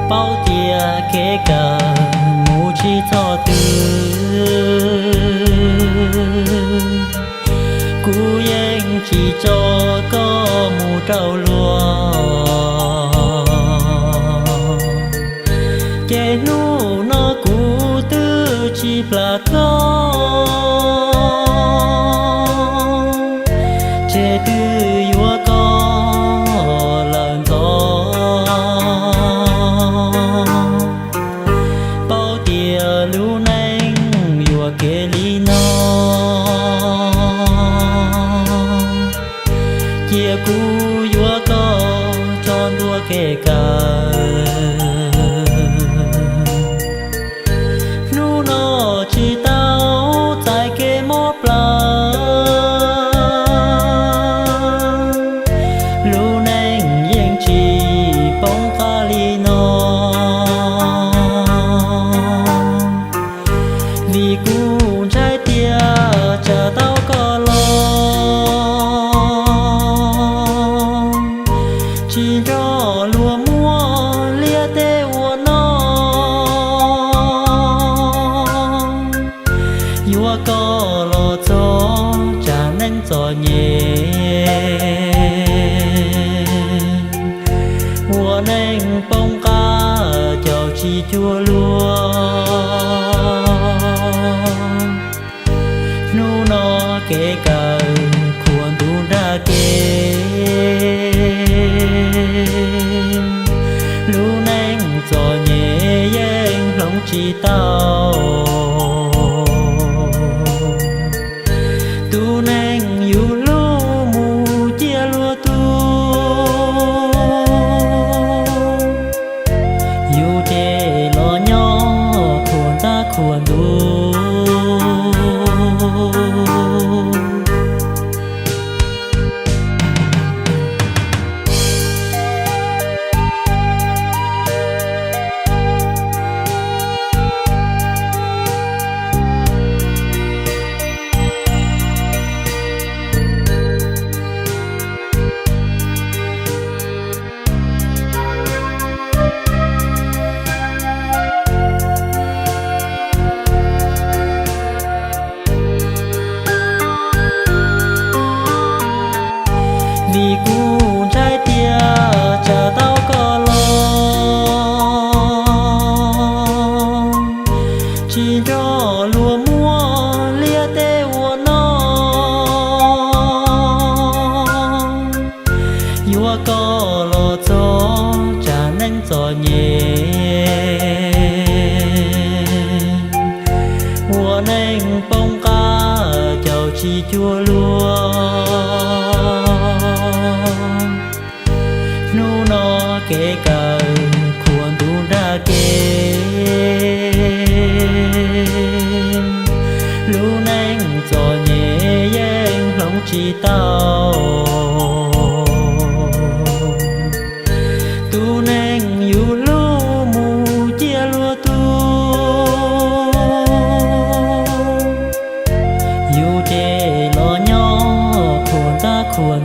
Paub tias kev kawm mus tsis txog twg, kuv yeej tsis tso koj mus rau luag. Ces hnub no kuv twb tsis plam koj, ces twb yuav koj lawm ntxov. Paub tias lub neej yuam kev li no, cia kuv yuav koj tso ntua kev kawm. Hnub no tsis tau txais kev mob plawv, lub neej yeej tsis poob qab li no. Vim kuv ntshai tias tsam tau koj los, tsis nrog luag muaj liaj teb ua noj, yuav koj los txog tsam neej txom nyem, ua neej poob qab caum tsis cuag luag. Hnub no kev kawm khuam ntuj nrag kev, lub neej txom nyem yeej hloov tsis tau. Tus neeg yus hlub mus ciaj luag tug, yus ces los nyob khuam ntaj khuam ntuj. Vim kuv ntshai tias tsam tau koj los, tsis nrog luag muaj liaj teb ua noj, yuav koj los txog tsam neej txom nyem, ua neej poob qab caum tsis cuag luag. Hnub no kev kawm khuam ntuj nrag kev, lub neej txom nyem yeej hloov tsis tau. Tus neeg yus hlub mus ciaj luag tug, yus ces los nyob khuam ntaj khuam